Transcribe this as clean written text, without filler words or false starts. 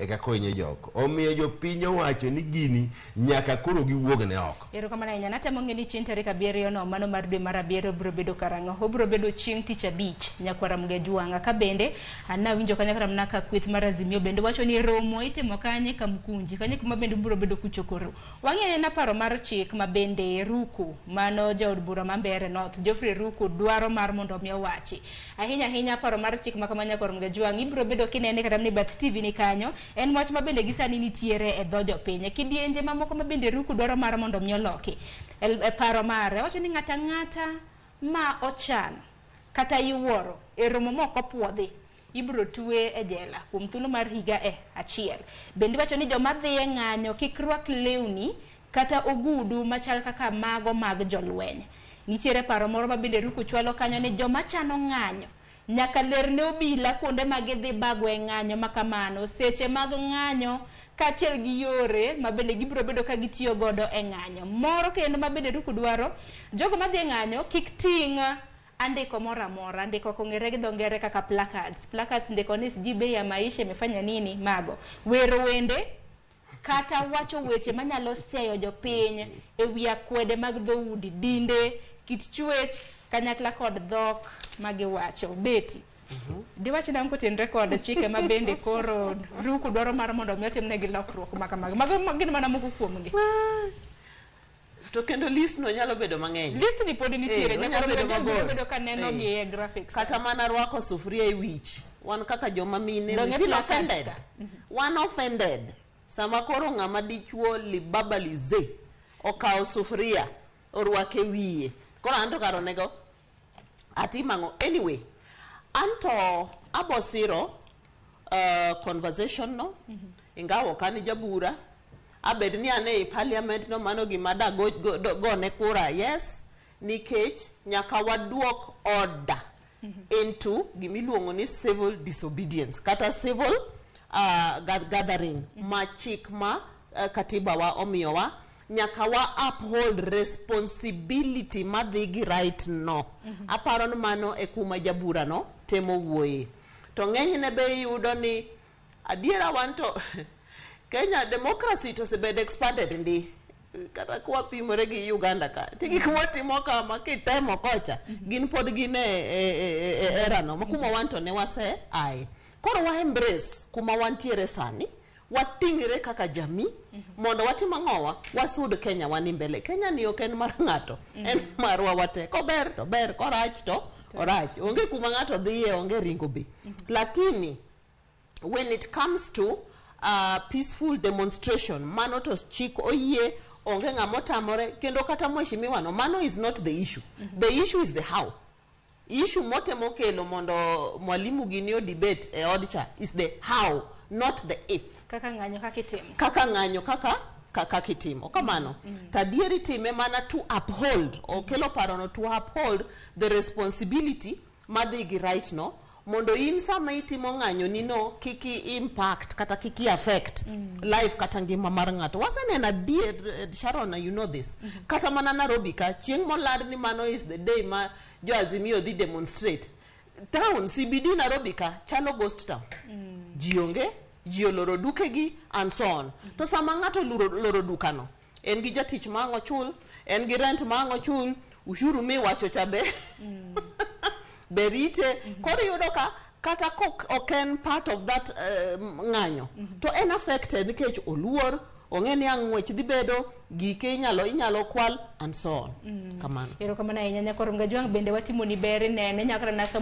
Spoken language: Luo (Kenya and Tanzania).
e kaka ohinyo jok. Omiyo jopiny owacho ni gini nyaka koro giwuog ne oko. Erokamano ahinya. Natemo ng'e ni chieng' tarik 7 no, mano mar dwe mar 7 biro bedo karang'o. Obiro bedo chieng' tich abich, nyakwara Mgejwanga. Ka bende, nawinjo kanyo kata mana ka kweth mar Azimio bende wacho ni romo itimo kanye Kamkunji, kanye kuma bende ubiro bedo kuchokoro. Wang'e anena paro mar chik ma bende Ruku, mano jaod bura ma Mbeere North, Geoffrey Ruku dwaro mar mondo omi owachi. Ahinya ahinya paro mar chik ma kama nyakwar Mgajwang' ibiro bedo kinene kata mana e bath TV ni kanyo. En wach ma bende gi sani nitiere e dho jopiny. E kidienje mamoko ma bende Ruku dwaro mar mondo omi oloki. E paro mare, owacho ni ng'ato ang'ata ma ochano kata yuoro e romo ma ok opuodhi ibiro twe e jela kuom thuolo mar higa e achiel. Bende iwacho ni joma dhi e ng'anyo kik rwak lewni kata ogudu machal kaka mago mag jolweny. Nitiere paro moro ma bende Ruku chwalo kanyo ni joma chano ng'anyo nyaka lerne obila kuonde ma gidhi bago e ng'anyo ma kamano, seche mag ng'anyo kaachiel gi yore ma bende gibiro bedo ka gitiyo godo e ng'anyo. Moro kendo ma bende Ruku dwaro, jogo madhi e ng'anyo kik ting' andiko moro amora, andiko ok ong'ere gi dho ngere kaka placards. Placards ndiko ni sijui bei ya maisha imefanya nini, mago. Wero wende kata wacho weche manyalo seyo jopiny e wi akwede mag dhoudi, dinde, kit chwech kanyakla kod dhok ma giwacho. Betty, diwach nang'o kotenre kod chike ma bende koro Ruku dwaro mar mondo mi otimnegi lokruok ma kamago? Mago gin mana moko kuomgi. To kendo list no nyalo bedo mang'eny. List ni pod nitiere, Eh, nyaka onyalo bedo biro mabor. bedo ka neno Eh. gi e graphics. Kata mana rwako sufuria e wich. Wan kaka joma mine, Donge we feel placards offended. ka? Wan offended. Sama koro ng'ama dichuo libabalize okawo sufuria orwake wiye. Koro anto kar onego atim ang'o? Anyway, anto abo siro conversation no. Ingawa ok an jabura, abed ni an ei parliament no, mano gima da go, go, do, gone kura yes, nikech nyaka waduok order into gimiluongo ni civil disobedience kata civil gathering ma chik ma katiba wa omiyowa. Nyaka wa uphold responsibility madhi gi right no. Aparo ni mano e kuma jabura no temo wuoye. To ng'enyne be iyudo ni adiera wan to Kenya democracy to osebedo expanded ndi kata kwapimore gi Uganda ka ti gik mwatimo kama kitemo kocha gin pod gin e era no ma kuma wan to ne wase aye. Koro wa embrace kuma wantiere sani, wating're kaka jamii mondo watim ang'owa wasud Kenya wani mbele. Kenya ni ok en mar ng'ato, en marwa wate. Kober to ber, korach to orach, onge kuma ng'ato dhiye, onge ringo be. Lakini when it comes to peaceful demonstration, mano to chik oyie, onge ng'ama otamore. Kendo kata mheshimiwa no, mano is not the issue. The issue is the how. Issue motemo kelo mondo mwalimu gini o debate e od cha is the how, not the if. Kaka ng'anyo kaka itimo. Kaka ng'anyo kaka itimo kamano. To adieri time mana to uphold, okelo parono to uphold the responsibility madhi gi right no, mondo in sama itimo ng'anyo ni no kik i impact kata kik i affect life kata ngima mar ng'ato. Waseneno adier, Sharon, you know this, kata mana Nairobi ka chieng' moland ni mano is the day ma jo Azimio dhi demonstrate, town CBD Nairobi ka chalo ghost town. Ji onge, ji oloro dukegi and so on. To sama ng'ato loro dukano, en gi jatich ma ang' ochul, en gi rent ma ang' ochul, ushuru miwacho cha be rite. Koro iyudo ka kata kok ok en part of that ng'anyo, to en affected nikech oluor, ong'e ni ang' ng'wech dhi bedo gike inyalo kwal and so on kamano. Erokamano ahinya, nyakwar Mgajwang', bende watimoni ber inene nyaka na somo.